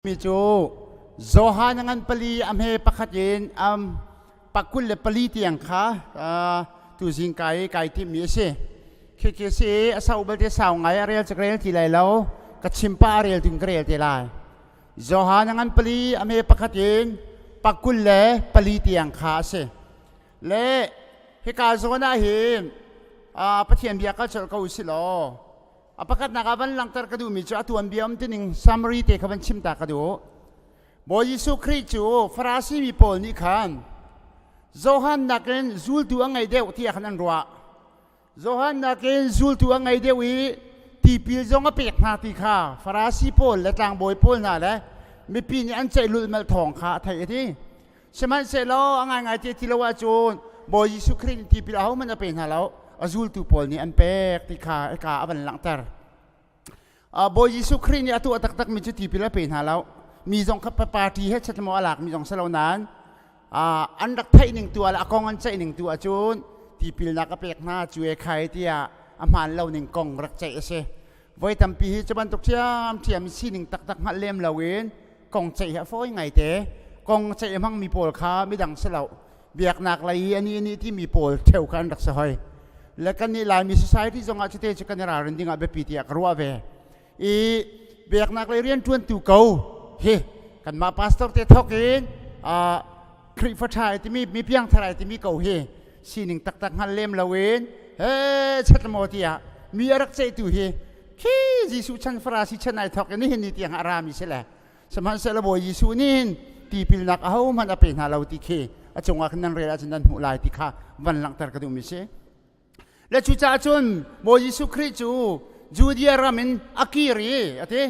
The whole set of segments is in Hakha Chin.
Mi cu Johan a ngan pali a hme pakhat in pakul le pali tiang kha tuzing kai kai timmi a si. Khi si a sau belte sau ngai a rel cu ka rel ti lai lo ka chim pa a rel ding ka rel te lai. Johan a ngan pali a hme pakhat in pakul le pali tiang kha a si. Le hika zawn ah hin Pathian bia kal colh ko usih law A pakhatnak ah van langhter ka duhmi cu a tuanbia um tining summary te kha van chim ta ka duh. Bawi Jesuh Khrih cu Farasi mi pawl nih khan Johan nakin zultu a ngei deuh tiah khan an ruah. Johan nakin zultu a ngei deuh i tipil zong a pek hna ti kha Farasi pawl le tlangbawi pawl hna le mipi nih an ceih lulhmalh thawng kha a theih a ti. Sihmanhsehlaw a ngaingai te ti lo ahcun Bawi Jesuh Khrih nih tipil ahohmanh a pe hna lo, a zultu pawl nih an pek ti kha hika a van langhter. Bawi Jesuh Khrih nih a tuah taktakmi cu tipil a pe hna lo. Mi zong kha party he chet maw a lakmi zong si lo nain an rak theih ning tu ah le a kong an ceih ning tu ahcun tipilnak a pek hna cu e khai tiah a hmaan lo ning kong rak ceih a si. Voi tampi hi cu bantuk ṭhiamṭhiam sining taktak hngalh lem loin kong ceih hi a fawi ngai te kong ceih hmangmi pawl kha midang si lo biaknak lei i ani ani timi pawl theu kha an rak si hoi le kan nih Laimi society zongah cute cu kan i ralrin dingah biapi tiah ka ruah ve i biaknak lei rianṭuantu ko hi kanmah pastor te thawk in Khrihfa ṭha ai timi mi piangthar ai timi ko hi sining taktak hngal lem loin he chat maw tiah mi a rak ceihtu hi khi Jesuh chan Farasi chan ai thawk in nihin ni tiang a rami si le sihmanhsehlaw Bawi Jesuh nih tipilnak ahohmanh a pe hna lo ti khi a cungah khan nan rel ahcun nan hmuh lai ti kha van langhter ka duhmi si. Le cucaah cun Bawi Jesuh Khrih cu Judea ram in a kir i a ti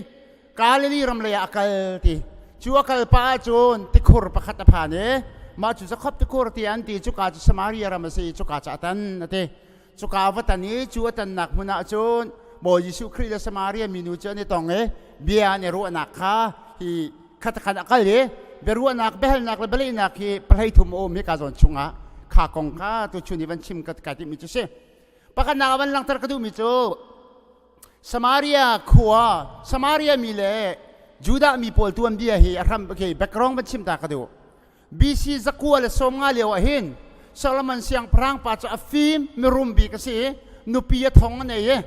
Galilee ram lei ah a kal ti cu a kal pah ahcun tikhur pakhat a phan i mah cu Jakob tikhur ti an ti cuka cu Samaria ram a si i cuka cu a tan a ti cuka va tan i cu a tannak hmun ah cun Bawi Jesuh Khrih le Samaria minu cu an i tong i bia an i ruahnak kha hi khatakhan a kal i biaruahnak biahalnak le bialehnak hi pahlei thum a um hi ka zawn chungah kha kong kha tuchun i van chim ka ka timmi cu si pakhatnak ah van langhter ka duhmi cu Samaria khua Samaria mi le Judah mi pawl tuanbia hi a hram okay background van chim ta ka duh BC zakua le 50 lio ah hin Solomon siangpahrang pa cu a fim mirum bik a si i nupi a thong a nei i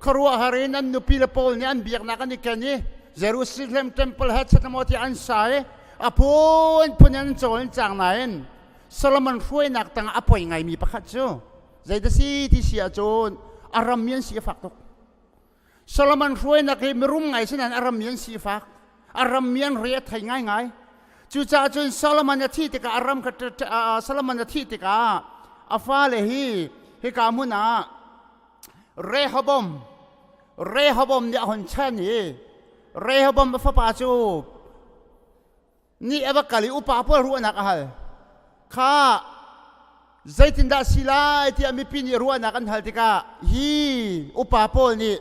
khuaruahhar in an nupi le pawl nih an biaknak an i ken i Jerusalem temple he chatamaw ti an sa i a phunphun in an cawl an cang nain Solomon hruainak tangah a poi ngaimi pakhat cu zeidah si ti si ahcun a ram mi an si a fak tuk Solomon hruainak hi mirum ngai si nain a ram mi an sifak. A ram mi an re a thei ngaingai. Cucaah cun Solomon a thih tikah a ram kha Solomon a thih tikah a fale hi hika hmun ah Rehoboam Rehoboam nih a hun chan i Rehoboam a fapa cu nih a va kal i upa pawl ruahnak a hal kha zeitindah si lai tiah mipi nih ruahnak an hal tikah hi upa pawl nih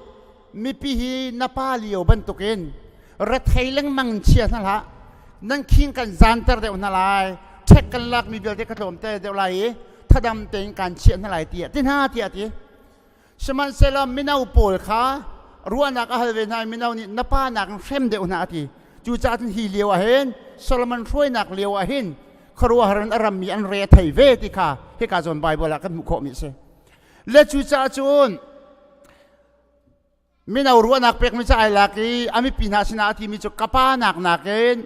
mipi hi na pa lio bantukin rethei lengmang chia hna hlah nan khing kan zanter deuh hna lai ṭhek kan lakmi vialte ka tlawmte deuh lai i thadam tein kan chiah hna lai tiah ti hna tiah ti Sihmanhsehlaw mino pawl kha ruahnak a hal ve hna i mino nih na pa nakin hrem deuh hna a ti. Cucaah cun hi lio ah hin Solomon hruainak lio ah hin khuaruahhar in a rammi an re a thei ve ti kha hika zawn Baibal ah kan hmuh khawhmi a si. Le cucaah cun mino ruahnak pekmi cu ai lak i a mipi hna sinah a timi cu ka pa nak nakin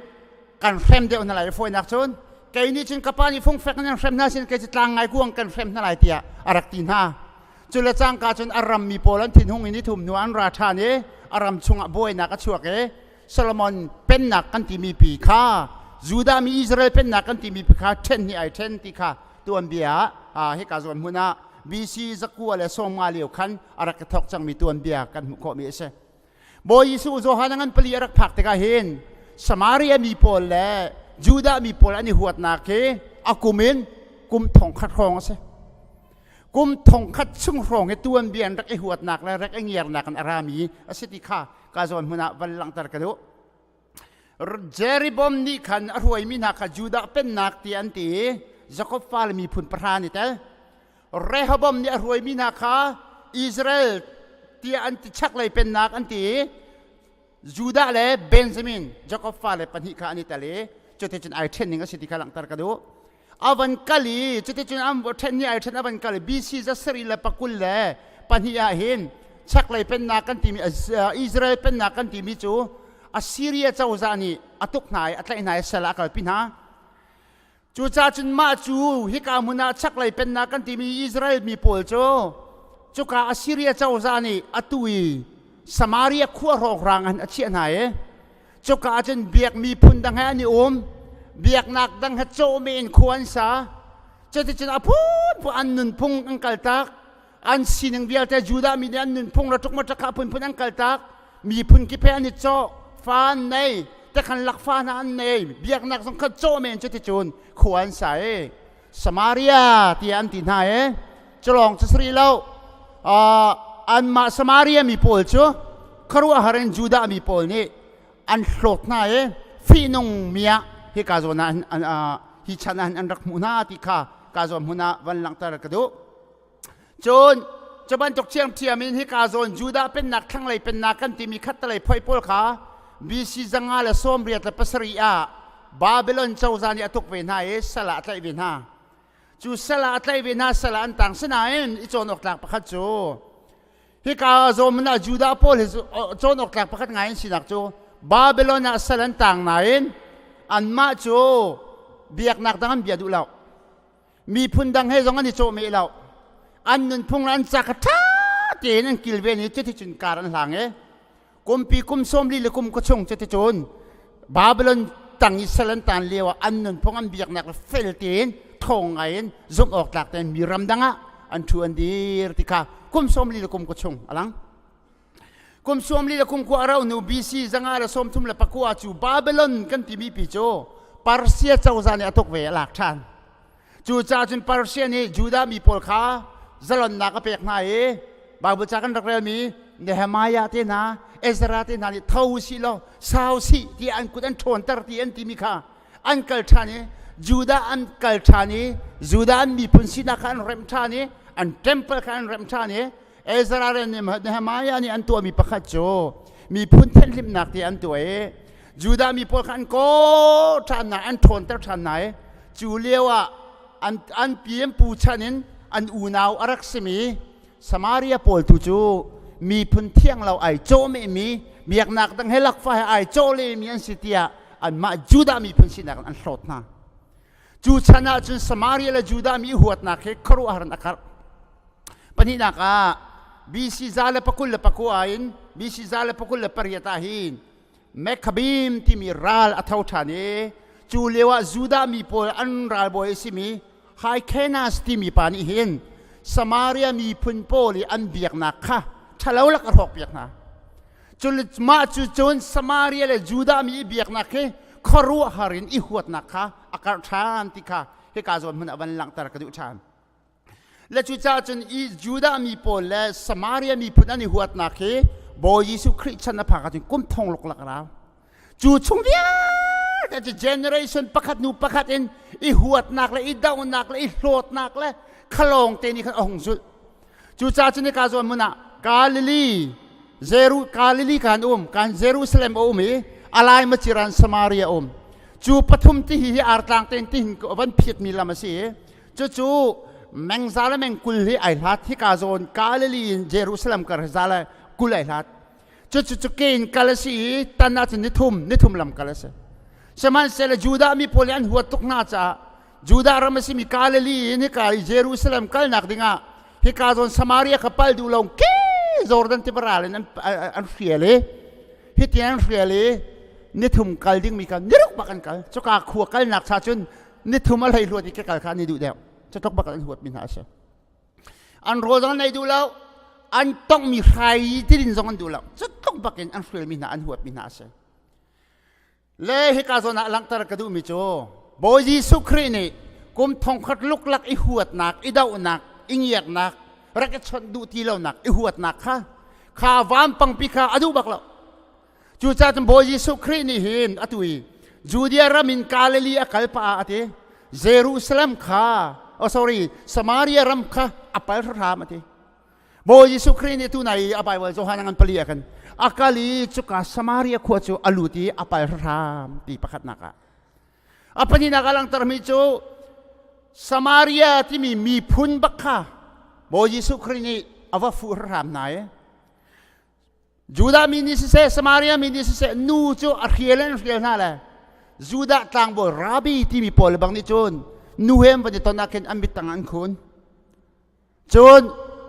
kan hrem deuh hna lai i fawinak cun kei nih cun ka pa nih fungfek in an hrem hna sin kei cu tlang ngai kuang kan hrem hna lai tiah a rak ti hna. Cu le cangka cun a rammi pawl an thinhung in i thum hnu an ra ṭhan i a ram chungah buainak a chuak i Solomon pennak kan timi pi kha Judah mi Israel pennak kan timi pi kha ṭhen hi ai ṭhen ti kha tuanbia ah hika zawn hmun ah BC 150 lio khan a rak i thawk cangmi tuanbia kan hmuh khawhmi a si. Bawi Jesuh Johan a ngan pali a rak phak tikah hin Samaria mi pawl le Judah mi pawl an i huatnak hi a kum in kum thong khat hrawng a si. Kum thong khat chung hrawng hi tuanbia an rak i huatnak le rak i ngiarnak in a rami a si ti kha ka zawn hmun ah van langhter ka duh. Jeroboam nih khan a hruaimi hna kha Judah pennak ti an ti i Jakob fale miphun pahra an i tel. Rehoboam nih a hruaimi hna kha Israel tiah an ti chaklei pennak an ti i. Judah le Benjamin Jacob fale pahnih kha an i tel i cuticun ai ṭhen ning a si ti kha langhter ka duh. A van kal i cuticun an ṭhen ni ai ṭhen a van kal i BC 722 ah hin chaklei pennak kan timi Israel pennak kan timi cu Assyria cozah nih a tuk hna i a tlaih hna i sal ah a kalpi hna. Cucaah cun mah cu hika hmun ah chaklei pennak kan timi Israel mi pawl cu cuka Assyria cozah nih atu i Samaria khua hrawkhrang an a chiah hna i cuka ah cun biak miphun dang he an i um, biaknak dang he cawhmeh in khua an sa. Cuticun a phunphun an nunphung an kaltak, an sining vialte Judah mi nih an nunphung le ṭukmaṭak kha a phunphun an kaltak. Miphun kip he an i cawh, fa an nei, tekhan lakfa hna an nei, biaknak zong kha cawh men cuticun khua an sa i Samaria tiah an ti hna i culawng cu sari lo, anmah Samaria mi pawl cu khuaruahhar in Judah mi pawl nih an hlawt hna i fihnung mi ah hika zawn ah hi chan ah an rak hmuh hna ti kha ka zawn hmun ah van langhter ka duh. Cun cu bantuk ṭhiamṭhiam in hika zawn Judah pennak thlanglei pennak kan timi khattelei phoi pawl kha BC 587 ah Babylon cozah nih a tuk ve hna i sal ah a tlaih ve hna. Cu sal ah a tlaih ve hna, sal ah an tang. Sinain i cawn awk tlak pakhat cu hika zawn ah Judah pawl hi cawn awk tlak pakhat ngai an sinak cu Babylon ah sal an tang nain anmah cu biaknak dang an bia duh lo. Miphun dang he zong an i cawhmeh lo. An nunphung le an ca kha ṭha tein an kilven i cuticun kar an hlang i kumpi kum 40 le kum ka chung cuticun Babylon tang i sal an tan lio ah an nunphung an biaknak le fel tein ṭhawng ngai in zumh awk tlak tein mi ram dang ah an ṭhu an dir ti kha kum 40 le kum ka chung a lang. Kum 40 le kum kua a rau hnu BC 539 cu Babylon kan timi pi cu Persia cozah nih a tuk ve, a lak ṭhan. Cucaah cun Persia nih Judah mi pawl kha zalonnak a pek hna i Baibal ca kan rak relmi Nehemiah te hna, Ezra te hna nih tho usih law sau sih tiah an kut an ṭhawnter ti an timi kha an kal ṭhan i Judah an kal ṭhan i Judah an miphun sinak kha an remh ṭhan i an temple kha an remh ṭhan i Ezra le Nehemiah nih an tuahmi pakhat cu miphun thenhlimnak ti an tuah i Judah mi pawl kha an kaw ṭhan hna, an ṭhawnter ṭhan hna i cu lio ah an pi an pu chan in an unau a rak simi Samaria pawl tu cu miphun thiang lo ai cawhmehmi, biaknak dang he lakfa he ai cawh lemi an si tiah anmah Judah miphun sinak in an hlawt hna. Cu chan ah cun Samaria le Judah mi huatnak hi khuaruahhar in a karh. Pahnihnak ah BC 129 in BC 128 ah hin Mekkabim timi ral a tho ṭhan i cu lio ah Judah mi pawl an ralbawi a simi Hyrcanus timi pa nih hin Samaria miphun pawl i an biaknak kha ṭhalo lak a hrawkpiak hna. Cun mah cu cun Samaria le Judah mi i biaknak hi khuaruahhar in i huatnak kha a karh ṭhan ti kha hika zawn hmun ah van langhter ka duh ṭhan. Le cucaah cun i Judah mi pawl le Samaria miphun an i huatnak hi Bawi Jesuh Khrih chan a phak ahcun kum thong luklak a rau. Cu chung vialte cu generation pakhat hnu pakhat in i huatnak le i dohnak le i hlawtnak le khalawng te nih khan a hung zulh. Cucaah cun hika zawn hmun ah Galilee, Jeru Galilee kan um, kan Jerusalem a um i alai maciran Samaria um. Cu pathum ti hi hi artlang tein tihin van phiatmi lam a si i cucu mengza le mengkul hi ai hlat. Hika zawn Galilee in Jerusalem kar za le kul ai hlat. Cucu cu ke in kal a si i tan ahcun nithum nithum lam kal a si. Sihmanhsehlaw Judah mi pawl nih an huat tuk hna caah Judah ram a simi Galilee in hika i Jerusalem kalnak dingah hika zawn Samaria kha pal duh lo ke Jordan tiva ral in an hrial i hiti an hrial i nithum kal dingmi kha niruk bak an kal. Cuka khua kalnak cha cun nithum a hlei hluat i ke kal kha an i duh deuh. Cutluk bak an huatmi hna a si. An rawl zong an ei duh lo, an tonghmi hrai tilin zong an duh lo. Cutluk bak in an hrialmi hna, an huatmi hna a si. Le hika zawn ah langhter ka duhmi cu Bawi Jesuh Khrih nih kum thongkhat luklak i huatnak, i dohnak, i ngiaknak, rak i chawnh duh ti lonak, i huatnak kha kha vampangpi kha a duh bak lo. Cucaah cun Bawi Jesuh Khrih nih hin atu i Judea ram in Galilee a kal pah ah a ti, Jerusalem kha, oh sorry, Samaria ram kha a pal hram a ti. Bawi Jesuh Khrih nih tunai i a Bible Johan ngan pali ah khan. A kal i cuka Samaria khua cu a lut i a pal hram ti pakhatnak ah. A pahnihnak ah langhtermi cu Samaria timi miphun bak kha Bawi Jesuh Khrih nih a va fuh hram hna i Judah mi nih siseh, Samaria mi nih siseh, nu cu a hrial in hrial hna le Judah tlangbawi Rabbi timi pawl bang nih cun nu he an van i ton ah khin an mit tang an khun. Cun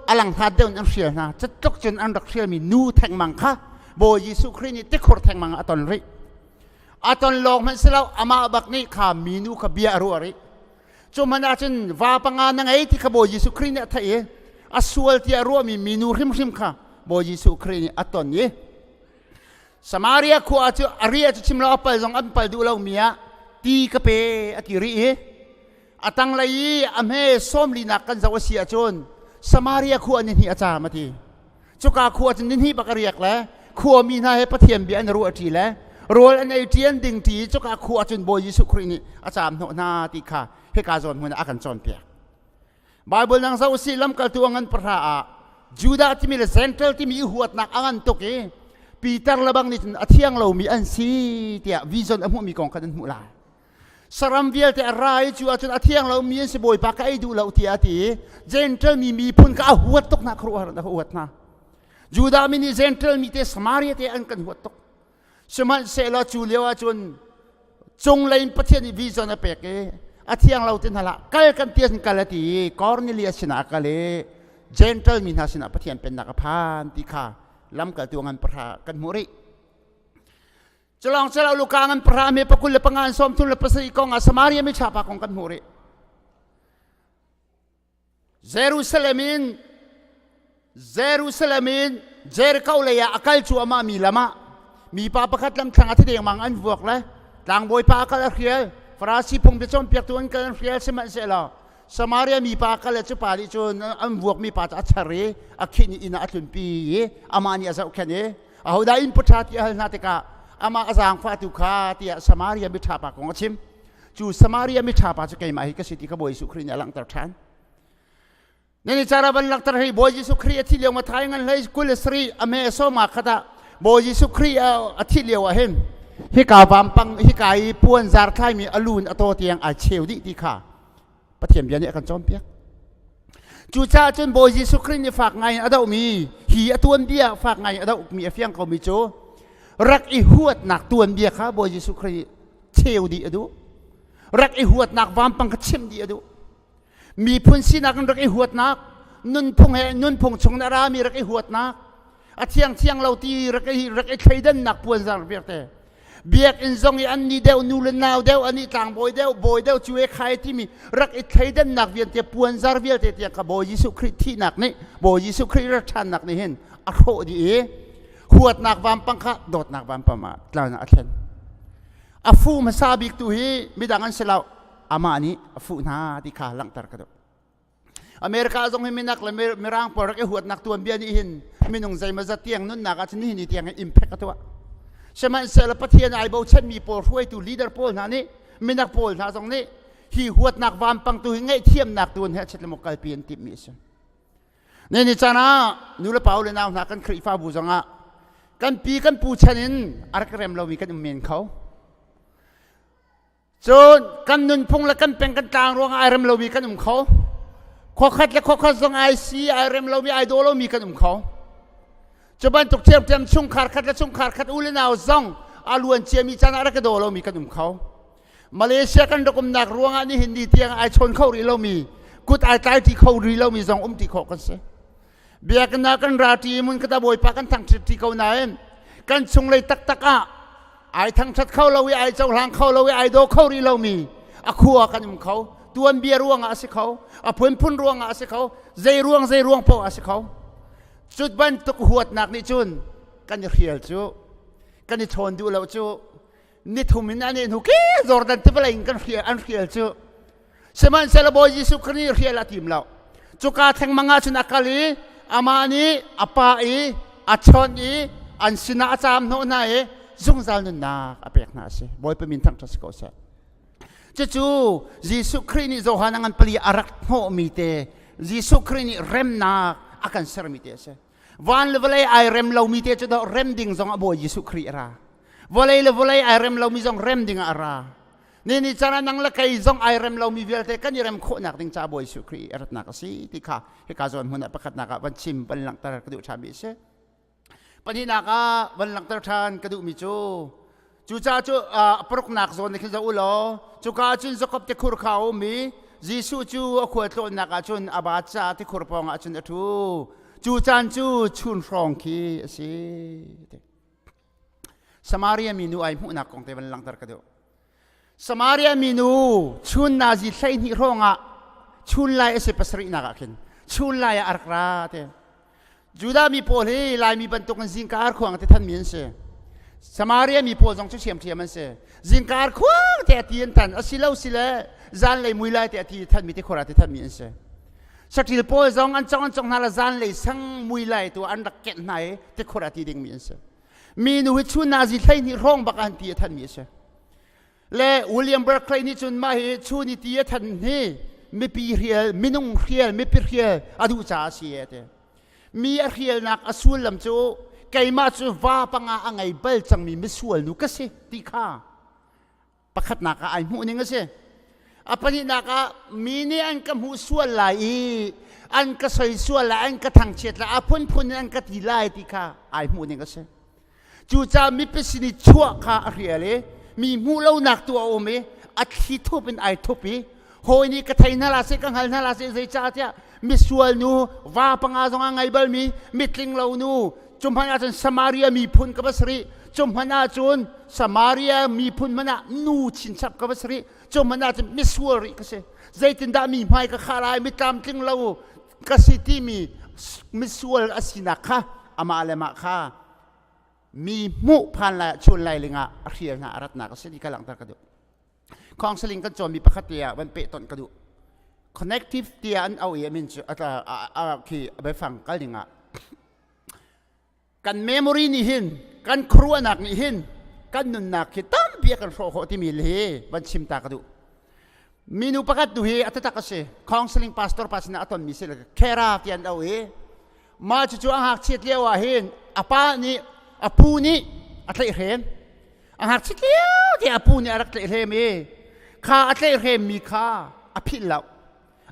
a langhlat deuh in an hrial hna. Catluk cun an rak hrialmi nu thengmang kha Bawi Jesuh Khrih nih tikhur thengmang a ton rih. A ton lawng hmanh si lo, amah bak nih kha minu kha bia a ruah rih. Cu hmanh ah cun va panga na ngei ti kha Bawi Jesuh Khrih nih a theih i a sual tiah ruahmi minu hrimhrim kha Bawi Jesuh Khrih nih a ton i Samaria khua cu a ria cu chim lo a pal zong an pal duh lomi ah ti ka pe a ti rih i a tanglei i a hme sawmlinak kan zoh a si ahcun Samaria khua ni hnih a caam a ti. Cuka khua cu ni hnih bak a riak le khuami hna he Pathian bia an ruah ṭi le rawl an ei ṭi an ding ṭi i cuka khua cun Bawi Jesuh Khrih nih a caam hnawh hna ti kha hika zawn hmun ah a kan cawnpiak. Bible nang zoh usih lamkaltu a ngan pahra ah Judah timi le Gentile timi i huatnak a ngan tuk i Peter le bang nih cun a thiang lomi an si tiah vision a hmuhmi kong khan an hmuh lai. Saram vialte a ra i cu ahcun a thiang lomi an si Bawipa ka ei duh lo tiah a ti i Gentile mi miphun kha a huat tuk hna khuaruahhar in a huat hna. Judah mi nih Gentile mi te Samaria te an kan huat tuk. Sihmanhsehlaw cu lio ahcun cunglei in Pathian nih vision a pek i a thiang lo ti hna hlah kal kan ti ahcun kal a ti i Cornelius sinah a kal i Gentile mi hna sinah Pathian pennak a phan ti kha lamkaltu ngan pahra kan hmuh rih. Culawng calo Luka ngan pahra me pakul le panga an sawm thum le pasarih kong ah Samaria mi ṭhapa kong kan hmuh rih. Jerusalem in Jerusalem in Jericho lei ah a kal cuahmah mi lam ah mipa pakhat lamthlang a thi dengmang an vuak le tlangbawi pa a kal a hrial Farasi phung biacawnpiaktu an kal an hrial sihmanhsehlaw Samaria mipa a kal le cu pa nih cun an vuak mi pa cu a char i a khinh i inn ah a tlunpi i amah nih a zohkhenh i ahodah inn pu ṭha ti a hal hna tikah amah a zaangfahtu kha tiah Samaria miṭha pa kong a chim cu Samaria miṭha pa cu keimah hi ka si ti kha Bawi Jesuh Khrih nih a langhter ṭhan. Nan i cara van langhter hi Bawi Jesuh Khrih a thih lio Mathai ngan hlei 23 a me sawma khat ah Bawi Jesuh Khrih a thih lio ah hin hika vampang hika i puan zar thlaimi a lu in a taw tiang ai cheu dih ti kha Pathian bia nih a kan cawnpiak. Cucaah cun Bawi Jesuh Khrih nih fak ngai in a dohmi hi a tuanbia fak ngai in a dohmi a fiang komi cu rak i huatnak tuanbia kha Bawi Jesuh Khrih nih cheu dih a duh. Rak i huatnak vampang kha chimh dih a duh. Miphun sinak in rak i huatnak, nunphung he nunphung chung in a rami rak i huatnak, a thiang thiang lo ti rak i rak i thleidannak puanzar vialte biakinn zong i an ni deuh nu le nau deuh an i tlangbawi deuh bawi deuh cu e khai timi rak i thleidannak vialte puanzar vialte tiang kha Bawi Jesuh Khrih thihnak nih Bawi Jesuh Khrih rak ṭhannak nih hin a hrawh dih i huatnak vampang kha dawtnak vampang ah tlan a thlen a fu hmasa bik tu hi midang an si lo amah nih a fuh hna ti kha langhter ka duh America zong hi minak le mirang pawl rak i huatnak tuanbia nih hin minung zeimawzat tiang nunnak ah cun nihin ni tiang hin impact a tuah. Sihmanhsehlaw Pathian ai bochanmi pawl hruaitu leader pawl hna nih minak pawl hna zong nih hi huatnak vampang tu hi ngaihthiamnak tu in he chet le mok kalpi an timhmi a si. Ne ni caan ah nu le pa le nau hna kan Khrihfabu zong ah kan pi kan pu chan in a rak rem lomi kan um men kho. Cun kan nunphung le kan peng kan tlang ruangah ai rem lomi kan um kho. Khuakhat le khuakhat zong ai si ai rem lomi ai daw lomi kan um kho. Cu bantuk ṭhiamṭhiam chungkhar khat le chungkhar khat u le nau zong a luan ciami caan ah rak i daw lomi kan um kho. Malaysia kan rak umnak ruangah nihin ni tiang ai chawn kho rih lomi kut ai tlai ṭi kho rih lomi zong um ti khawh kan si. Biakinn ah kan ra ṭi mun kata Bawipa kan thangṭhat ṭi ko nain kan chunglei taktak ah ai thangṭhat kho lo i ai cohlang kho lo i ai daw kho rih lomi a khua kan um kho tuanbia ruangah a si kho a phunphun ruangah a si kho zei ruang zei ruang paoh a si kho cu bantuk huatnak nih cun kan i hrial cu kan i chawn duh lo cu nithum in an hnu ke Jordan tiva lei in kan hrial an hrial cu Sihmanhsehlaw Bawi Jesuh Khrih nih hrial a tim lo. Cuka thengmang ah cun a kal i amah nih a pa i a chawnh i an sinah a caam hnawh hna i zungzal nunnak a pek hna a si. Bawipa min thangṭhat si ko seh. Cucu Jesuh Khrih nih Johan a ngan pali a rak hnawhmi te Jesuh Khrih nih remnak a kan sermi te a si. Van le vawlei ai rem lomi te cu rem ding zong a Bawi Jesuh Khrih a ra. Vawlei le vawlei ai rem lomi zong rem ding ah a ra. Ni ni caan ah nang le kei zong ai rem lomi vialte kan i rem khawhnak ding caah Bawi Jesuh Khrih a ratnak a si ti kha hika zawn hmun ah pakhatnak ah van chim van langhter ka duh ṭhanmi a si. Pahnihnak ah van langhter ṭhan ka duhmi cu cucaah cu paruknak zawn khin zoh u law cuka ah cun Jakob tikhur kha a um i Jesuh cu a khualtlawnnak ah cun a baat caah tikhur pawng ah cun a ṭhu. Cu caan cu chun hrawng khi a si. Samaria minu ai hmuhnak kong te van langhter ka duh. Samaria minu chun nazi 12 hrawng ah chun lai a si pasarihnak ah khin chun lai ah a rak ra te. Judah mi pawl hi Laimi bantuk in zingka arkhuang te than mi an si. Samaria mi pawl zong cu ṭhiamṭhiam an si. Zingka arkhuang te a ti an than a si lo si le zanlei mui lai te a ti than mi ti khora ti than mi an si. Saṭil pawl zong an cong an cong hna la zanlei sang mui lai tu an rak kenh hna i ti khora ti ding mi an si. Minu hi chun nazi 12 hrawng bak an ti a than mi a si. Le William Barclay nih cun mah hi chun i ti a than hi mipi hrial, minung hrial, mipi hrial a duh caah a si e ti. Mi a hrialnak a sullam cu keimah cu va panga a ngei bal cangmi misual nu ka si ti kha pakhatnak ah ai hmuh ning a si. A pahnihnak ah mi nih an ka hmuh sual lai i an ka soi sual lai, an ka thangchiat lai, a phunphun in an ka ti lai ti kha ai hmuh ning a si. Cucaah mipi sin i chuah kha a hrial i mi hmuh lonak tu a um i a thli thup in ai thup i hawi nih ka thei hna la seh ka hngal hna la seh zeicahtiah misual nu va panga zong a ngei balmi mitling lo nu cu hmanh ahcun Samaria miphun ka va si rih cu hmanh ahcun Samaria miphun hmanh ah nu chinchap ka va si rih cu hmanh ahcun misual rih ka si zeitindah mi hmai ka khah lai mi tlamtling lo ka si timi misual a sinak kha amah le mah kha mi hmuh phan lai chun lai lingah a hrial hna a ratnak a si ti ka langhter ka duh counseling kan cawnmi pakhat te ah van pehtonh ka duh connective tiah an auh i min cu khi biafang kal ding ah kan memory nih hin kan khuaruahnak nih hin kan nunnak hi tampi a kan hrawh khawh timi hi van chim ta ka duh minu pakhat tu hi a taktak a si counseling pastor pa sinah a tonmi si Kera ti an auh i mah cucu a ngakchiat lio ah hin a pa nih a pu nih a tlaihhrem a ngakchiat lio te a pu nih a rak tlaihhrem i kha a tlaihhrem mi kha a philh lo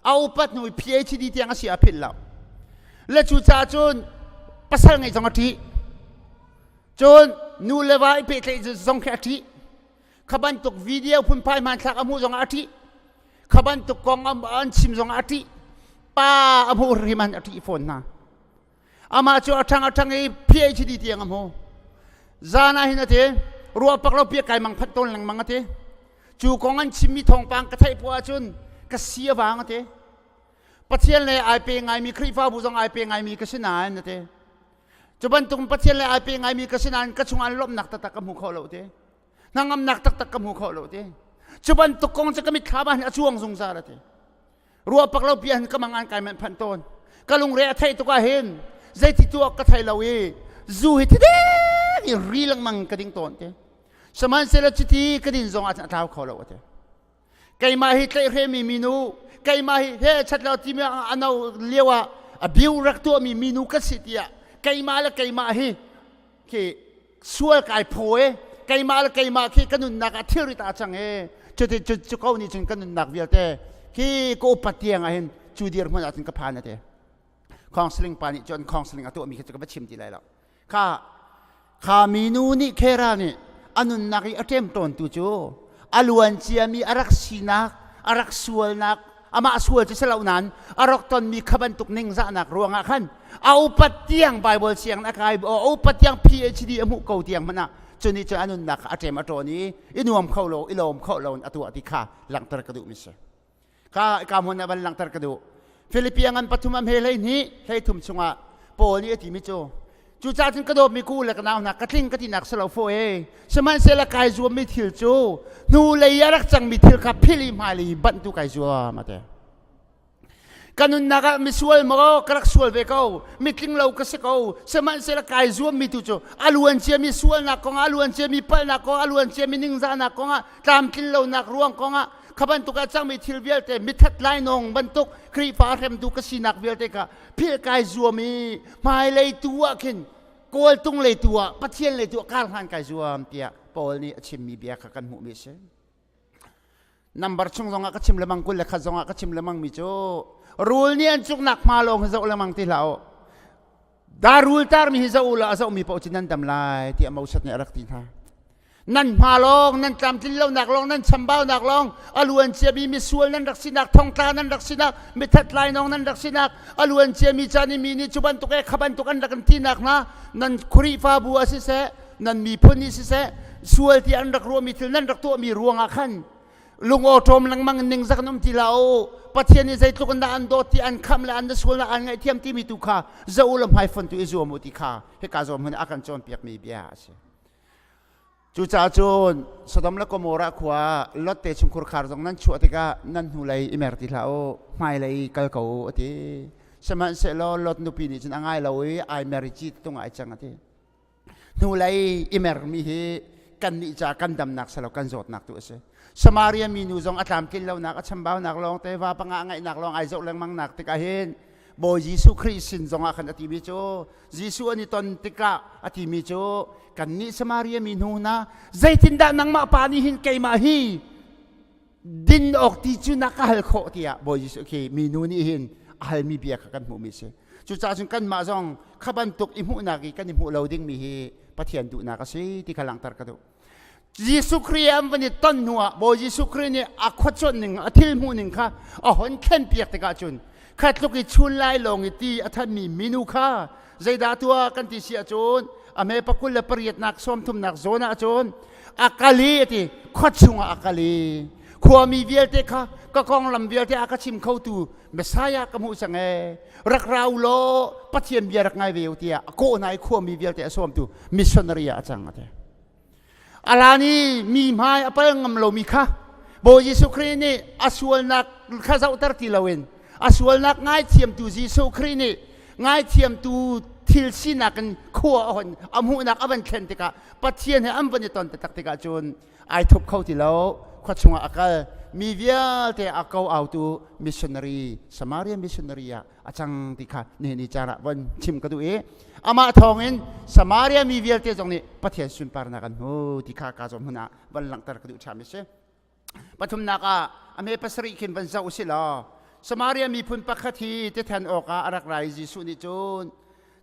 a upat hnu i PhD tiang a si a philh lo le cucaah cun pasal ngeih zong a ṭih cun nu le va i pehtlaih zong khi a ṭih kha bantuk video phunphai hmanthlak a hmuh zong ah a ṭih kha bantuk kong an chim zong ah a ṭih pa a hmuh hrim an a ṭih fawn hna amah cu a ṭhang a ṭhang i PhD tiang a hmu zan ah hin a ti ruah pak lo piak kai mang phat tawn lengmang a ti cu kong an chimmi thawngpang ka theih poah ahcun ka si a vang a ti Pathian le ai pe ngaimi Khrihfabu zong ai pe ngaimi ka si nain a ti cu bantuk Pathian le ai pe ngaimi ka si nain ka chungah lawmhnak taktak ka hmu kho lo ti hnangamnak taktak ka hmu kho lo ti cu bantuk kong cu ka mitthlam ah hin a cuang zungzal a ti ruah pak lo bia hin ka mang an kai manh phanh tawn ka lungre a theih tuk ah hin zeiti tuah ka thei lo i zu hi thidek i ri lengmang ka ding tawn te sihmanhsehlaw cuti ka din zong ah a tlau kho lo ate keimah hi tlaihhremi minu keimah hi he chat lo timi ano lio ah a biu rak tuahmi minu ka si tiah keimah le keimah hi khi sual kai phaw e keimah le keimah khi ka nunnak ah thilrit ah cang e cuti cu cu ko nih cun ka nunnak vialte khi ka upat tiang ah hin cu dirhmun ah cun ka phan ate counseling pa nih cun counseling a tuahmi khi cu ka va chim ti lai lo kha kha minu nih khera nih a nunnak i a ṭemṭawn tu cu a luan ciami a rak sinak a rak sualnak amah sual cu si lo nain a rak tonmi kha bantuk ningzahnak ruangah khan a upat tiang Bible sianginn a kai a upat tiang PhD a hmuh ko tiang hmanh ah cu nih cun a nunnak kha a ṭem a ṭawn i i nuam kho lo i lawm kho lo in a tuah ti kha langhter ka duhmi si ka ka hmun ah van langhter ka duh Philippi ngan pathum am he 12 13 chungah Paul nih a timi cu cucaah cun ka dawtmi ku le ka nau hna ka tling ka tinak si lo fo e sihmanhsehlaw kai zuammi thil cu hnu lei a rak cangmi thil kha philh i hmailei banh tu kai zuam a ti ka nunnak ah misual maw ka rak sual ve ko mitling lo ka si ko sihmanhsehlaw kai zuammi tu cu a luan ciami sualnak kongah a luan ciami palhnak kongah a luan ciami ningzahnak kongah tlamtlin lonak ruang kongah. Kha bantuk a cangmi thil vialte mithat lainawng bantuk Khrihfa hremtu ka sinak vialte kha philh kai zuam i hmailei tu ah khin kawltung lei tu ah Pathian lei tu ah kar hlan kai zuam tiah Paul nih a chimmi bia kha kan hmuhmi a si. Number chung zongah ka chim lemang 21 zongah ka chim lemang mi cu rul nih an cuknak hma lawng hi zoh lengmang ti hlah u. Darul tarmi hi zoh u law a zohmi paoh cu nan dam lai tiah Moses nih a rak ti hna. Nan hma lawng, nan tlamtlin lonak lawng, nan chambaunak lawng, a luan ciami misual nan rak sinak, thongtla nan rak sinak, mithat lainawng nan rak sinak, a luan ciami caan i mi nih cu bantuk e kha bantuk an rak in tinak hna, nan Khrihfabu ah siseh, nan miphun nih siseh, sual ti an rak ruahmi thil nan rak tuahmi ruangah khan lungawṭawm lengmang in ningzak in um ti hlah u. Pathian nih zeitluk in dah an dawt ti an khamh le an sualnak an ngaihthiam timi tu kha zoh u law hmaifon tu i zuam u ti kha hika zawn hmun ah a kan cawnpiakmi bia a si. Cucaah cun Sodom le Gomorrah khua Lot te chungkhur khar zong nan chuah tikah nan hnulei i mer ti hlah u, hmailei kal ko u a ti. Sihmanhsehlaw Lot nupi nih cun a ngai lo i ai mer i ci tung ai cang a ti. Hnulei i mermi hi kannih ca kan damnak si lo kan zawtnak tu a si. Samaria minu zong a tlamtlin lonak a chambaunak lawng te va panga a ngeihnak lawng ai zoh lengmang nak tikah hin Bawi Jesuh Khrih sin zongah khan a timi cu Jesuh an i ton tikah a timi cu kannih Samaria mi hnu hna zeitindah nangmah pa nih hin keimah hi din awk ti cu na ka hal khawh tiah Bawi Jesuh khi minu nih hin a halmi bia kha kan hmuhmi si. Cucaah cun kanmah zong kha bantuk i hmuhnak i kan i hmuh lo dingmi hi Pathian duhnak a si ti kha langhter ka duh. Jesuh Khrih an van i ton hnu ah Bawi Jesuh Khrih nih a khuacuanh ning a thil hmuh ning kha a hon thlenpiak tikah cun kha tluk i chun lai lawng i ti a thanmi minu kha zeidah tuah kan ti si ahcun a me pakul le pariatnak sawmthumnak zawn ah cun a kal i a ti khua chungah a kal i khuami vialte kha ka konglam vialte a ka chim khotu Messiah ka hmuh cang ee rak ra u law Pathian bia rak ngai ve u tiah a kawh hna i khuami vialte a sawmtu missionary ah a cang a ti. Alan i mi hmai a pal ngam lomi kha Bawi Jesuh Khrih nih a sualnak kha zohter ti loin a sualnak ngaithiamtu Jesuh Khrih nih ngaithiamtu thil sinak in khua a hon a hmuhnak a van thlen tikah Pathian he an van i ton taktak tikah cun ai thup kho ti lo khua chungah a kal mi vialte a ko autu missionary Samaria missionary ah a cang ti kha nihin ni caan ah von chim ka duh i amah thawngin Samaria mi vialte zong nih Pathian sunparnak an hmu ti kha ka zawn hmun ah van langhter ka duh ṭham a si. Pathumnak ah a me pasarih khin van zoh usih law Samaria miphun pakhat hi tithen awkah a rak ra i Jesuh nih cun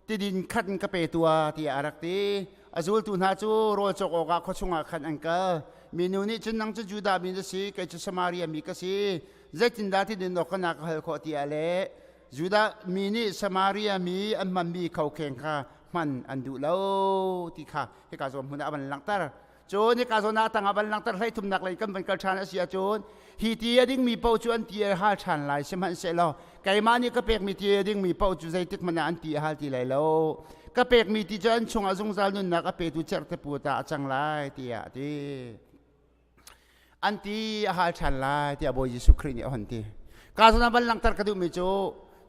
tidin khat in ka pe tuah tiah a rak ti. A zultu hna cu rawl cawk awkah khua chungah khan an kal. Minu nih cun nang cu Judah mi na si, kei cu Samaria mi ka si. Zeitindah tidin awk ka na ka hal khawh tiah le Judah mi nih Samaria mi an hmanmi khokheng kha hman an duh lo ti kha hika zawn hmun ah a van langhter. Cun hika zawn ah a tang ah van langhter hleithumnak lei kan van kal ṭhan a si ahcun hi ti a dingmi paoh cu an ti a hal ṭhan lai sihmanhsehlaw keimah nih ka pekmi ti a dingmi paoh cu zeitik hmanh ah an ti a hal ti lai lo. Ka pekmi ti cu an chungah zungzal nunnak a petu cerhte pu ta a cang lai tiah a ti. An ti a hal ṭhan lai tiah Bawi Jesuh Khrih nih a hon ti. Ka zawn ah van langhter ka duhmi cu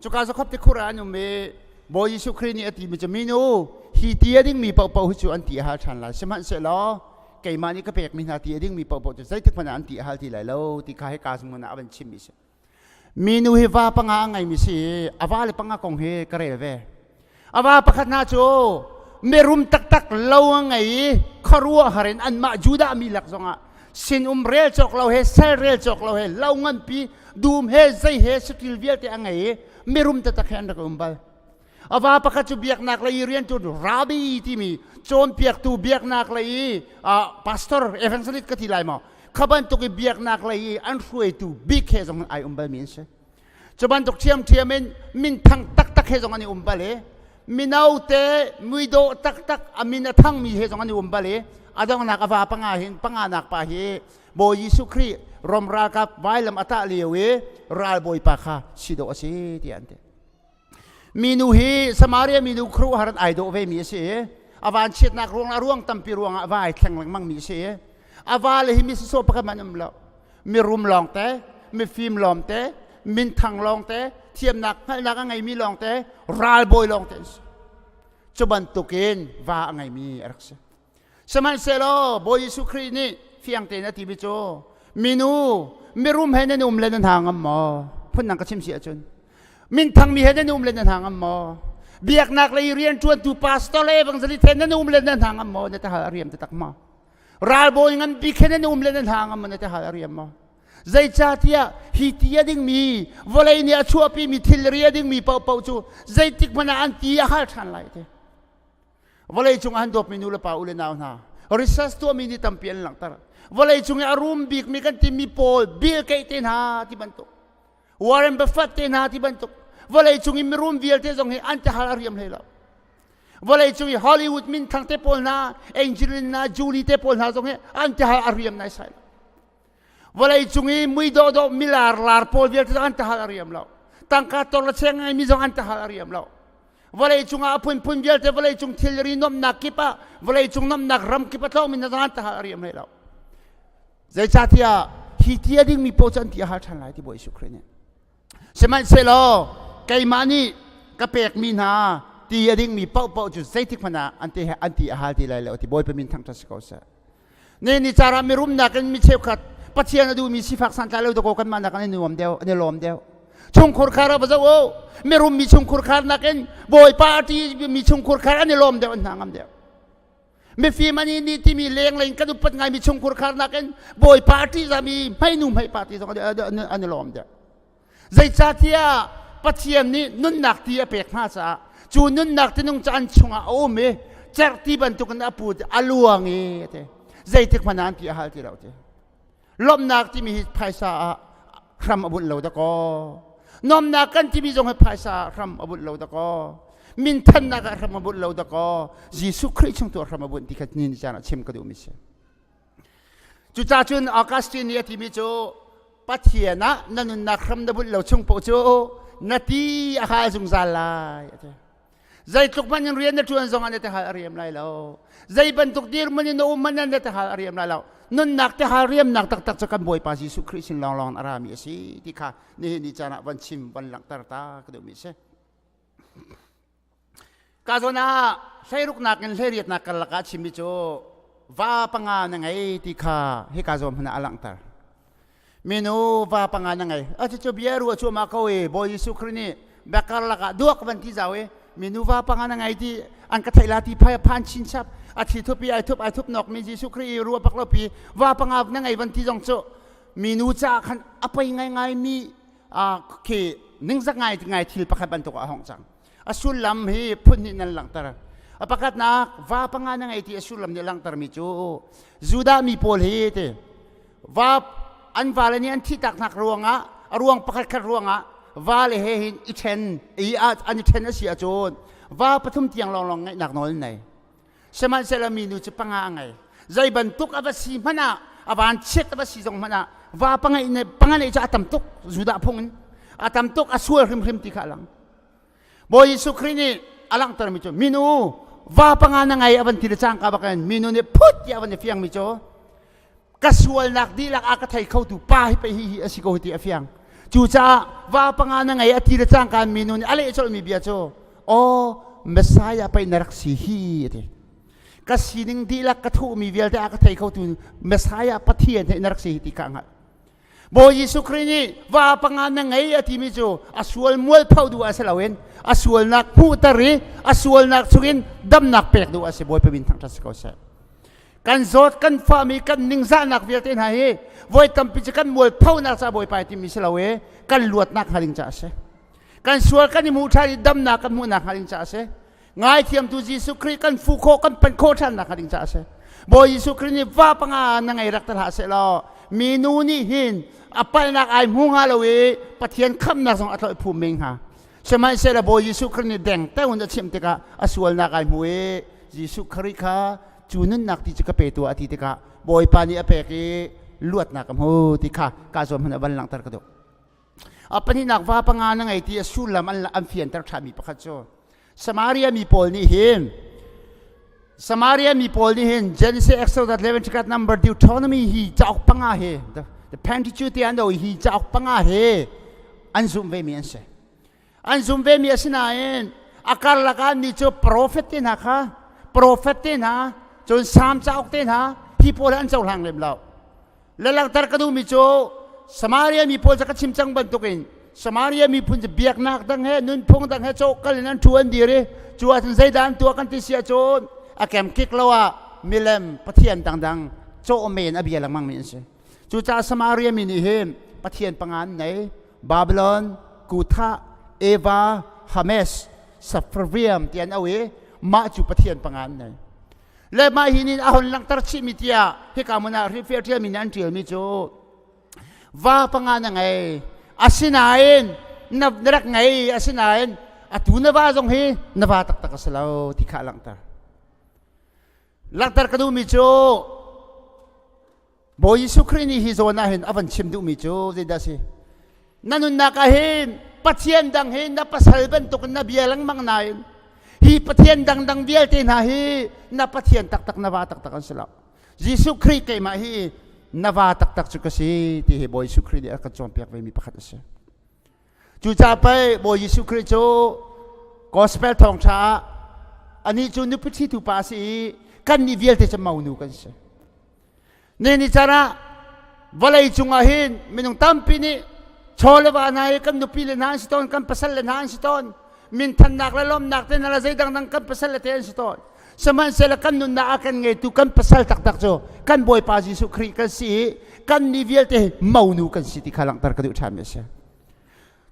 cuka Jakob tikhur ah an um i Bawi Jesuh Khrih nih a timi cu minu hi ti a dingmi paohpaoh hi cu an ti a hal ṭhan lai sihmanhsehlaw keimah nih ka pekmi hna ti a dingmi paohpaoh cu zeitik hmanh ah an ti a hal ti lai lo ti kha hika hmun ah a van chimmi a si. Minu hi va panga a ngeimi si i a va le panga kong hi ka rel ve. A va pakhat hna cu mirum taktak lo a ngei i khuaruahhar in anmah Judah mi lak zongah sinum rel cawk lo he sal rel cawk lo he lo nganpi dum he zei he saṭil vialte a ngei i mirum taktak he an rak um bal. A va pakhat cu biaknak lei i rianṭuan rabbi timi cawnpiaktu biaknak lei i pastor evangelist ka ti lai maw kha bantuk i biaknak lei i an hruaitu bik he zong ai um balmi an si. Cu bantuk ṭhiamṭhiam in minthang taktak he zong an i um bal i mino te muidawh taktak a min a thangmi he zong an i um bal i a donghnak a va panga hin panganak pa hi Bawi Jesuh Khrih Rom ralkap vailam a tah lio i ralbawipa kha si dawh a si tiah an ti. Minu hi Samaria minu khuaruahhar in ai dawh vemi a si i a vanchiatnak ruang a ruang tampi ruangah va ai thleng lengmangmi a si i a vale hi mi sawsawh pakhat hmanh um lo mirum lawngte mifim lawngte minthang lawngte thiamnak hngalhnak a ngeimi lawngte ralbawi lawngte an si cu bantukin va a ngeimi a rak si sihmanhsehlaw Bawi Jesuh Khrih nih fiang tein a timi cu. Minu mirum he nan um le nan hna ngam maw? Phundang ka chim si ahcun minthang mi he nan um le nan hna ngam maw? Biaknak lei rianṭuantu pastor le evangelist he nan um le nan hna ngam maw? Na te hal a riam taktak maw? Ralbawi ngan bik he nan um le nan hna ngam maw? Na te hal a riam maw? Zeicahtiah hi ti a dingmi vawlei nih a chuahpimi thilri a dingmi paohpaoh cu zeitik hmanh ah an ti a hal ṭhan lai te. Vawlei cung ah an dawtmi nu le pa u le nau hna research tuahmi nih tampi an langhter. Vawlei cung i a rum bikmi kan timi pawl Bill Gates te hna ti bantuk Warren Buffett te hna ti bantuk vawlei cung i mirum vialte zong hi an tihal a riam hlei lo. Vawlei cung i Hollywood minthang te pawl hna Angelina Jolie te pawl hna zong hi an tihal a riam nai sai lo. Vawlei cung i mui dawhdawh milar lar pawl vialte zong an tahal a riam lo. Tangka tor le cheng ngeimi zong an tahal a riam lo. Vawlei cungah a phunphun vialte vawlei cung thilri nuamhnak kip ah vawlei cung nuamhnak ram kip a tlawngmi hna zong an tahal a riam hlei lo. Zeicahtiah hi ti a dingmi paoh cu an ti a hal ṭhan lai ti Bawi Jesuh Khrih nih. Sihmanhsehlaw keimah nih ka pekmi hna ti a dingmi paohpaoh cu zeitik hmanh ah an ti an ti a hal ti lai lo ti Bawipa min thangṭhat si ko seh. Ne ni cara mirumnak in mi cheukhat Pathian a duhmi sifak santlai lo dakaw kanmah nak an i nuam deuh an i lawm deuh. Chungkhur khar ah va zoh u mirum mi chungkhur khar nakin Bawipa a ṭih mi chungkhur khar an i lawm deuh an hna ngam deuh. Mifim an i ni timi lenglei in kan upat ngaimi chungkhur khar nakin Bawipa a ṭihzami hmeinu hmeipa ti zong an i lawm deuh. Zeicahtiah Pathian nih nunnak ti a pek hna caah cu nunnak tinung cu an chungah a um i cerhti bantukin a pu a luang i a ti. Zeitik hmanh ah an ti a hal ti lo ti. Lawmhnak timi hi phaisa ah hram a bunh lo dakaw. Nuamnak kan timi zong hi phaisa ah hram a bunh lo dakaw. Minthannak ah hram a bunh lo dakaw. Jesuh Khrih chung tu ah hram a bunh ti kha ni caan ah chim ka duhmi si. Cucaah cun Augustine nih a timi cu Pathian ah na nunnak hram na bunh lo chung paoh cu na ti a hal zungzal lai a ti. Zeitluk hmanh in rian na ṭuan zongah na tihal a riam lai lo. Zei bantuk dirhmun in na um hmanh ah na tihal a riam lai lo. Nunnak tihal riamnak taktak cu kan Bawipa Jesuh Khrih sin lawnglawng in a rami a si ti kha nihin ni caan ah van chim van langhter ta ka duhmi a si. Ka zawn ah hleiruknak in hleiriatnak karlak ah chimmi cu va panga na ngei ti kha hika zawn hmanh ah a langhter. Minu va panga na ngei. A cucu bia ruah cuahmah ko i Bawi Jesuh Khrih nih biakarlak ah duak van ti zau i minu va panga na ngei ti an ka theih la ti phai phan chin chap a thi thup i ai thup ai thup nok mi Jesuh Khrih i ruah bak lo pi va panga na ngei van ti zong cu minu caah khan a poi ngaingai mi khi ningzak ngai ngai thil pakhat bantuk ah a hong cang. A sullam hi phun hnih nan langhter. A pakhatnak va panga na ngei ti a sullam nih a langhtermi cu Judah mi pawl hi ti va an vale nih an thihtaknak ruangah a ruang pakhat khat ruangah vale he hin i ṭhen i an i ṭhen a si ahcun va pathum tiang lawnglawng ngeihnak nawl an nei. Sihmanhsehlaw minu cu panga a ngei. Zei bantuk a va si hmanh ah a van chiat a va si zong hmanh ah va panga panga neih cu a tam tuk Judah phung in a tam tuk a sual hrimhrim ti kha a lang. Bawi Jesuh Khrih nih a langhtermi cu minu va panga na ngei a van ti le cangka bakin minu nih phut tiah a van i fiangmi cu ka sualnak dihlak a ka thei khotu pa hi pei hi hi a si ko hi ti a fiang. Cucaah va panga na ngei a ti le cangka minu nih a leh colhmi bia cu aw Messiah pei na rak si hi a ti. Ka sining dihlak ka thuhmi vialte a ka thei khotu Messiah Pathian he na rak si hi ti ka hngalh. Bawi Jesuh Khrih nih va panga na ngei a timi cu a sual mualpho duh ah si loin a sualnak hmuhter i a sualnak chungin damnak pek duh a si. Bawipa min thangṭhat si ko seh. Kan zawt kan fahmi kan ningzahnak vialte hna hi voi tampi cu kan mualphonak caah Bawipa ai timi si lo i kan luatnak hnga ding caah a si. Kan sual kan i hmuh ṭhan i damnak kan hmuhnak hnga ding caah a si. Ngaithiamtu Jesuh Khrih kan fuh khawh kan panh khawh ṭhan nak ding caah a si. Bawi Jesuh Khrih nih va panga na ngei rak te hlah seh law minu nih hin a palhnak ai hmu hnga lo i Pathian khamnak zong a tlawih phum men hnga. Sihmanhsehlaw Bawi Jesuh Khrih nih deng teun a chimh tikah a sualnak ai hmu i Jesuh Khrih kha cu nunnak ti cu ka pe tuah a ti tikah Bawipa nih a pek i luatnak a hmu ti kha ka zawn hmanh a van langhter ka duh. A pahnihnak va panga na ngei ti a sullam an fianter ṭhanmi pakhat cu Samaria mi pawl nih hin Samaria mi pawl nih hin Genesis, Exodus, Leviticus, Number, Deuteronomy hi cauk panga hi the, the Pentateuch ti an do hi cauk panga hi an zumh ve mi an si. An zumh ve mi asinain a karlak ah ni cu prophet te hna kha prophet te hna cun Psalm cauk te hna hi pawl an cohlang lem lo. Le langhter ka duhmi cu Samaria mi pawl cu ka chim cang bantukin Samaria miphun cu biaknak dang he nunphung dang he cawhkal in an ṭhu an dir i cu ahcun zeidah an tuah kan ti si ahcun a kemkik lo ah milem pathian dangdang cawh men a bia lengmang mi an si. Cucaah Samaria mi nih hin pathian panga an nei Babylon, Kutha, Eva, Hames, Sepharvaim ti an au i mah cu pathian panga an nei. Le mah hi nih a hon langhter chihmi tiah hika hmun ah hrihfiah ṭialmi nih an ṭialmi cu va panga na ngei asinain na rak ngei asinain atu na va zong hi na va taktak a si lo ti kha a langhter. Langhter ka duhmi cu Bawi Jesuh Khrih nih hi zawn ah hin a van chim duhmi cu zeidah a si? Na nunnak ah hin Pathian dang hi na pasal bantuk in na bia lengmang nain hi Pathian dangdang vialte hna hi na Pathian taktak na va taktak an si lo. Jesuh Khrih keimah hi na va taktak cu ka si ti hi Bawi Jesuh Khrih nih a kan cawnpiak ve mi pakhat a si. Cucaah pei Bawi Jesuh Khrih cu gospel thawngṭha ah anih cu nupi ṭhitu pa a si i kannih vialte cu monu kan si. Ni ni caan ah vawlei cungah hin minung tampi nih chaw le va hna hi kan nupi le hna an si tawn, kan pasal le hna an si tawn, minthannak le lawmnak te hna le zei dangdang kan pasal le te an si tawn. Sihmanhsehlaw kan nunnak a kan ngeitu kan pasal taktak cu kan Bawipa Jesuh Khrih kan si i kan mi vialte hi monu kan si ti kha langhter ka duh ṭhanmi a si.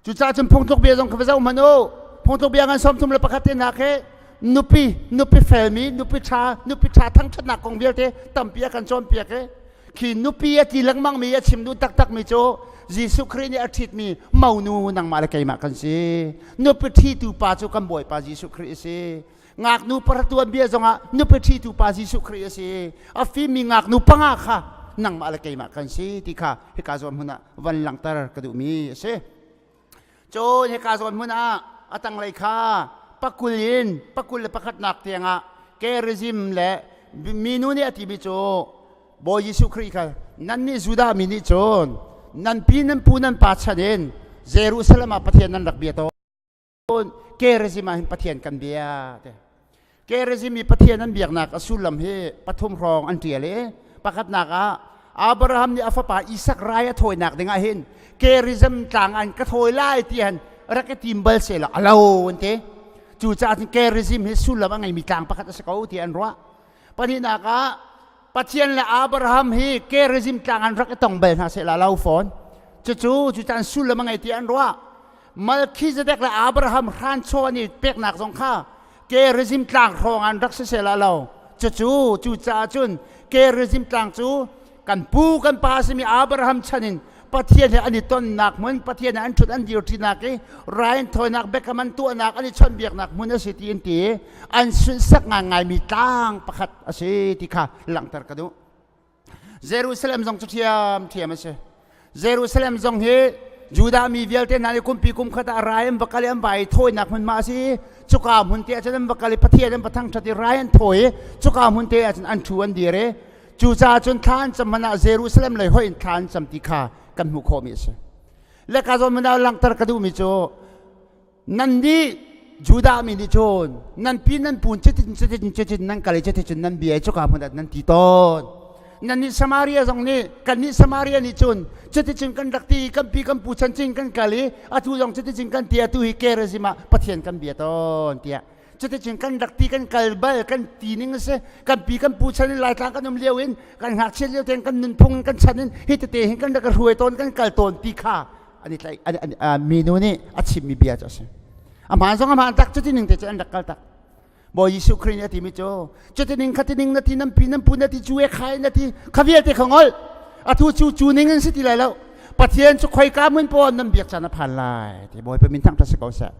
Cucaah cun phungtluk bia zong kha va zoh hmanh u. Phungtluk bia ngan 31 te hna khi nupi nupi felmi nupi ṭha nupi ṭha thangṭhatnak kong vialte tampi a kan cawnpiak i khi nupi a ti lengmang mi a chim duh taktak mi cu Jesuh Khrih nih a ṭhitmi monu nangmah le keimah kan si. Nupi ṭhitu pa cu kan Bawipa Jesuh Khrih a si. Ngaknu paratuan bia zongah nupi ṭhitu pa Jesuh Khrih a si. A fimmi ngaknu panga kha nangmah le keimah kan si ti kha hika zawn hmun ah van langhter ka duhmi a si. Cun hika zawn hmun ah a tanglei kha pakul in pakul le pakhatnak tiangah Gerizim le minu nih a timi cu Bawi Jesuh Khrih kha nannih Judah mi nih cun nan pi nan pu nan pa chan in Jerusalem ah Pathian nan rak bia tawn. Gerizim ah hin Pathian kan bia te. Gerizim i Pathian an biaknak a sullam hi pathum hrawng an ṭial i pakhatnak ah Abraham nih a fapa Isak rai a thawinak dingah hin Gerizim tlang an ka thawi lai ti han rak i tim bal sehla a lo an ti. Cucaah cun Gerizim hi sullam a ngeimi tlang pakhat a si ko ti an ruah. Pahnihnak ah Pathian le Abraham hi Gerizim tlang an rak i tong bal hna sehla lo fawn. Cucu cucaan sullam a ngei ti an ruah. Malkhizedek le Abraham hranchaw an i peknak zong kha Gerizim tlang hrawng an rak si sehla lo. Cucu cucaah cun Gerizim tlang cu kan pu kan pa simi Abraham chan in Pathian he an i tonnak hmun, Pathian he an ṭhut an dir ṭinak i rain thawinak biakam an tuahnak an i chawnhbiaknak hmun a si ti an ti i an sunhsak ngaingaimi tlang pakhat a si ti kha langhter ka duh. Jerusalem zong cu ṭhiamṭhiam a si. Jerusalem zong hi Judah mi vialte hna nih kumpi kum khat ah rai an va kal i an vai i thawinak hmun ma a si. Cuka hmun te ah cun an va kal i Pathian an va thangṭhat i rai an thawi i cuka hmun te ah cun an ṭhu an dir i Cucaah cun thla an cam hmanh ah Jerusalem lei hoih in thla an cam ti kha kan hmuh khawhmi a si. Le ka zawn hmanh ah langhter ka duhmi cu nannih Judah mi nih cun nan pi nan pun cutin cutin cutin nan kal i cuticun nan bia i cuka hmun ah nan ti tawn. Nannih Samaria zong nih kannih Samaria nih cun cuticun kan rak ti kan pi kan pu chan cin kan kal i atu zong cuticun kan ti atu hi Gerizim ah Pathian kan bia tawn tiah cuticun kan rak ti kan kal bal kan ti ning a si kan pi kan pu chan in laitlang kan um lio in kan ngakchiat lio tein kan nunphung kan chan in hi tete hin kan rak hruai tawn kan kal tawn ti kha an i tlaih minu nih a chimmi bia cu a si a hmaan zong a hmaan tak cuti ning te cu an rak kal tak Bawi Jesuh Khrih nih a timi cu cuti ning khati ning na ti nan pi nan pu na ti cu e khai na ti kha vialte kha ngol atu cu cu ning in si ti lai lo Pathian cu khoika mun pawn nan biak caan a phan lai ti Bawipa min thangṭhat si ko seh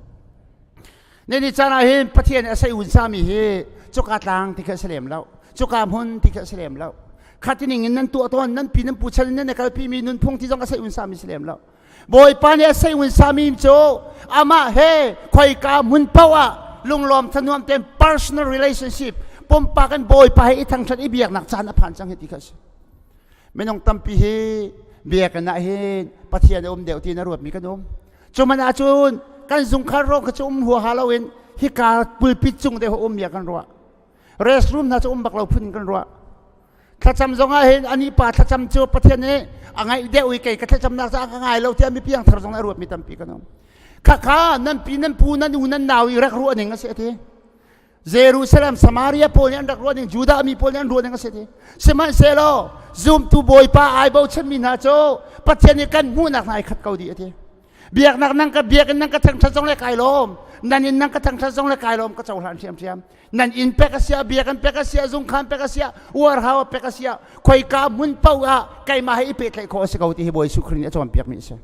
Nini caan ah hin Pathian a sei un sami hi cuka tlang ti kha a si lem lo. Cuka hmun ti kha a si lem lo. Khati ning in nan tuah tawn nan pi nan pu chan in nan kalpi mi nunphung ti zong a sei un sami si lem lo. Bawipa nih a sei un sami cu amah he khoika hmun paoh ah lunglawm thanuam tein personal relationship pumpak in Bawipa he i thangṭhat i biaknak caan a phan cang hi ti kha a si. Minung tampi hi biakinn ah hin Pathian a um deuh ti na ruatmi kan um. Cuman ahcun kan zungkhar rawng kha cu um huaha loin hika pulpit cung deuh um ya kan ruah. Restroom hna cu um bak lo phun kan ruah. Thlacam zong ah hin ani pa thlacam cu Pathian nih a ngaih deuh i kei ka thlacamnak cu a ka ngai lo tiah mi piangthar zong a ruatmi tampi kan um. Khakha nan pi nan pu nan u nan nau i rak ruah ning a si a ti. Jerusalem Samaria pawl nih an rak ruah ning Judah mi pawl nih an ruah ning a si ti. Sihmanhsehlaw zumtu Bawipa ai bochanmi hna cu Pathian nih kan hmuhnak hna ai khat ko dih a ti. Biaknak nan ka biakinn nan ka thangṭhat zong le kai lawm. Nan inn nan ka thangṭhat zong le kai lawm ka cohlan ṭhiamṭhiam. Nan inn pek a sia, biakinn pek a sia, zungkhan pek a sia, uarhau pek a sia, khoika hmun paoh ah keimah he i pehtlaih khawh a si ko ti hi Bawi Jesuh Khrih nih a cawnpiakmi a si.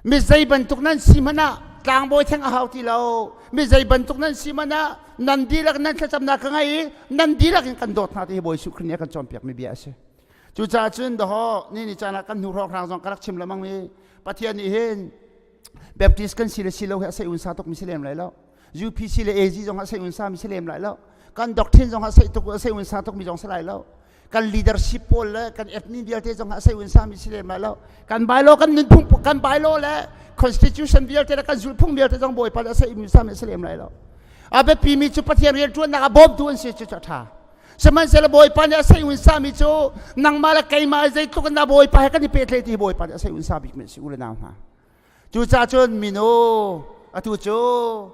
Mi zei bantuk nan si hmanh ah tlangbawi theng a hau ti lo. Mi zei bantuk nan si hmanh ah nan dihlak nan thlacamnak ka ngei i nan dihlak in kan dawt hna ti hi Bawi Jesuh Khrih nih a kan cawnpiakmi bia a si. Cucaah cun dawh ni ni caan ah kan hnu hrawnghrang zong ka rak chim lengmang mi Pathian nih hin Baptist kan si le si lo hi a sei unsa tuk mi si lem lai lo. UPC le AG zong a sei unsa mi si lem lai lo. Kan doctrine zong a sei tuk a sei unsa tuk mi zong si lai lo. Kan leadership pawl le kan admin vialte zong a sei unsa mi si lem lai lo. Kan bylaw kan nunphung kan bylaw le constitution vialte le kan zulhphung vialte zong Bawipa le a sei unsa mi si lem lai lo. A biapi mi cu Pathian rianṭuannak a bawmtu an si cu a ṭha. Sihmanhsehlaw Bawipa nih a sei unsa mi cu nangmah le keimah zeitluk in dah Bawipa he kan i pehtlaih ti Bawipa nih a sei unsa bik mi si u le nau hna. Cucaah cun minu atu cu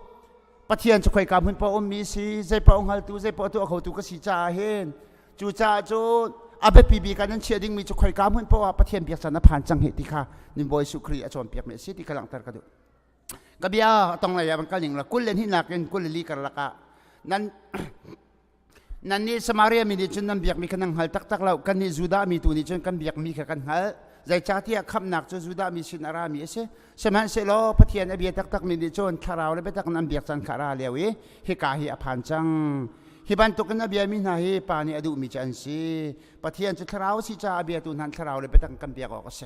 Pathian cu khoika hmun paoh ummi si zeipaoh hngaltu zeipaoh tuah khotu ka si caah hin cucaah cun a biapi bik ah nan chiah dingmi cu khoika hmun paoh ah Pathian biak caan a phan cang hi ti kha nin Bawi Jesuh Khrih a cawnpiakmi a si ti kha langhter ka duh. Ka bia a tong lei ah van kal ning la 22 in 24 karlak ah nan Nannih Samaria mi nih cun nan biakmi kha nan hngal taktak lo. Kannih Judah mi tu nih cun kan biakmi kha kan hngalh. Zeicahtiah khamhnak cu Judah mi sin a rami a si. Sihmanhsehlaw Pathian a bia taktakmi nih cun thlarau le biatak in an biak caan kha a ra lio i hika hi a phan cang. Hi bantukin a biami hna hi Pa nih a duhmi cu an si. Pathian cu thlarau a si caah a biatu hna thlarau le biatak in kan biak awk a si.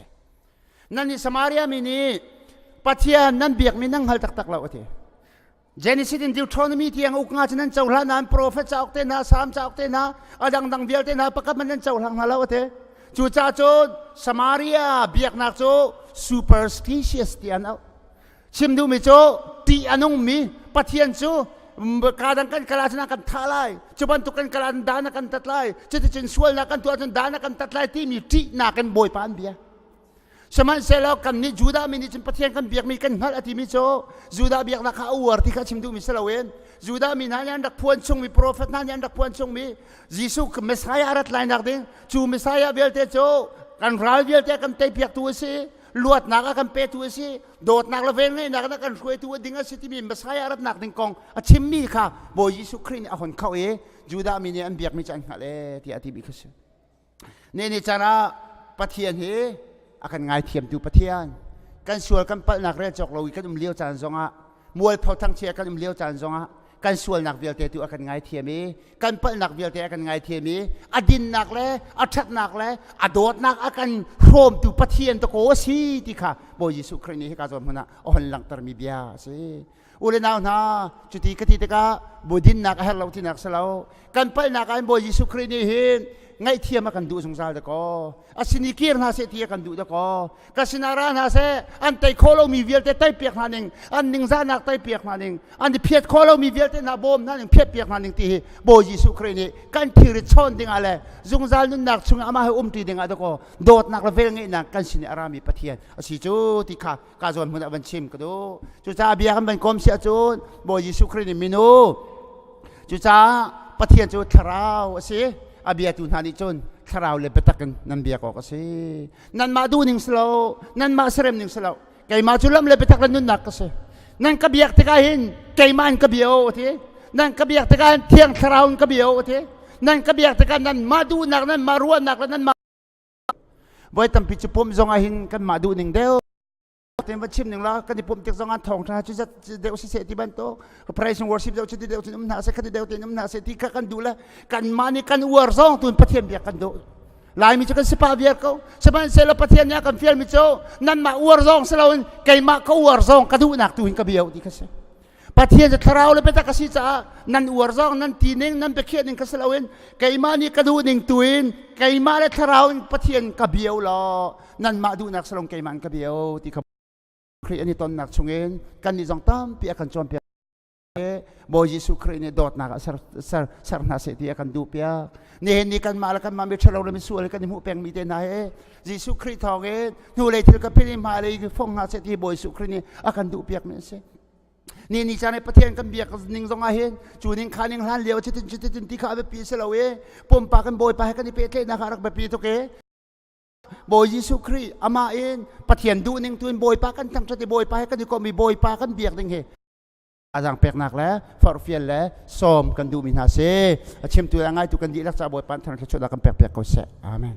Nannih Samaria mi nih Pathian nan biakmi nan hngal taktak lo a ti. Genesis in Deuteronomy tiang uk nga cu nan cohlan nain prophet cauk te hna, Psalm cauk te hna, a dangdang vialte hna pakhat man nan cohlang hna lo ate. Cucaah cun Samaria biaknak cu superstitious ti an auh. Chim duhmi cu tih a nungmi Pathian cu kadang kan kal ahcun a kan thah lai cu bantuk kan kal ahcun dan a kan tat lai cuticun sualnak kan tuah ahcun dan a kan tat lai timi ṭihnak in Bawipa an bia. Sihmanhsehlaw kannih Judah mi nih cun Pathian kan biakmi kan hngalh a timi cu Judah biaknak kha a uar ti kha chim duhmi si loin Judah mi hna nih an rak phuan chungmi profet hna nih an rak phuan chungmi Jesuh Messiah a rat lainak ding cu Messiah vialte cu kan ral vialte a kan teipiaktu a si luatnak a kan petu a si dawtnak le velngeihnak in a kan hruaitu ding a si timi Messiah a ratnak ding kong a chimmi kha Bawi Jesuh Khrih nih a hon khauh i Judah mi nih an biakmi cu an hngalh ee tiah a timi kha si. Ni ni caan ah Pathian hi a kan ngaithiamtu Pathian kan sual kan palhnak rel cawk lo i kan um lio caan zongah mualpho thangchia kan um lio caan zongah kan sualnak vialte tu a kan ngaithiam i kan palhnak vialte a kan ngaithiam i a dinnak le a ṭhatnak le a dawtnak a kan hrawmtu Pathian dakaw a si ti kha Bawi Jesuh Khrih nih hika zawn hmun ah a hon langhtermi bia a si. U le nau hna cuti ka ti tikah bu dinnak a herh lo tinak si lo kan palhnak ah Bawi Jesuh Khrih nih hin ngaihthiam a kan duh zungzal dakaw a sin i kir hna seh ti a kan duh dakaw ka sinah ra hna seh an tei khawh lomi vialte tei piak hna ning an ningzahnak tei piak hna ning an i phiat khawh lomi vialte hna bawm hna ning phiat piak hna ning ti hi Bawi Jesuh Khrih nih kan thilri chawn dingah le zungzal nunnak chungah amah he umṭi dingah dakaw dawtnak le velngeihnak kan sin i a rami Pathian a si cu ti kha ka zawn hmun ah van chim ka duh cucaah bia kan van kawm si ahcun Bawi Jesuh Khrih nih minu cucaah Pathian cu thlarau a si a biatu hna nih cun thlarau le biatak in nan biak awk a si nanmah duh ning si lo nanmah serem ning si lo keimah cu lam le biatak le nunnak ka si nan ka biak tikah hin keimah in ka bia o ti nan ka biak tikah hin thiang thlarau in ka bia o ti nan ka biak tikah nanmah duhnak nanmah ruahnak le nanmah Voi tampi cu pumh zong ah hin kanmah duh ning deuh ten va chim ning la kan i pumh tik zong ah thawng tha cu zat deuh si seh ti bantuk praise and worship deuh cu ti deuh cun um hna seh khati deuh ten um hna seh ti kha kan duh le kanmah nih kan uar zong tun Pathian biak kan duh Laimi cu kan si pah viar ko sihmanhsehlaw Pathian nih a kan fialmi cu nanmah uar zong si loin keimah ka uar zong ka duhnak tu hin ka biau ti kha si Pathian cu thlarau le biatak a si caah nan uar zong nan ti ning nan biakhiah ning kha si loin keimah nih ka duh ning tu in keimah le thlarau in Pathian ka bio law nanmah duhnak salong keimah in ka bio ti kha Khrih an i tonnak chungin kannih zong tampi a kan cawnpiak. Bawi Jesuh Khrih nih dawtnak ah ser ser ser hna seh ti a kan duh piak. Nihin ni kanmah le kanmah mi ṭhalo le misual kan i hmuh pengmi te hna hi Jesuh Khrih thawng in hnulei thil ka phil i hmailei fong hna seh ti Bawi Jesuh Khrih nih a kan duh piakmi a si. Ni ni caan i Pathian kan biak ning zong ah hin cu ning kha ning hlan lio chitin chitin ti kha a biapi si lo i pumpak in Bawipa he kan i pehtlaihnak ah rak biapi tuk i Bawi Jesuh Khrih amah in Pathian duh ning tu in Bawipa kan thangṭhat i Bawipa he kan i komh i Bawipa kan biak ding hi azang peknak le forhfial le sawm kan duhmi hna si. A chimtu le a ngaitu kan dihlak caah Bawipa thangṭhat kan pek piak ko seh. Amen.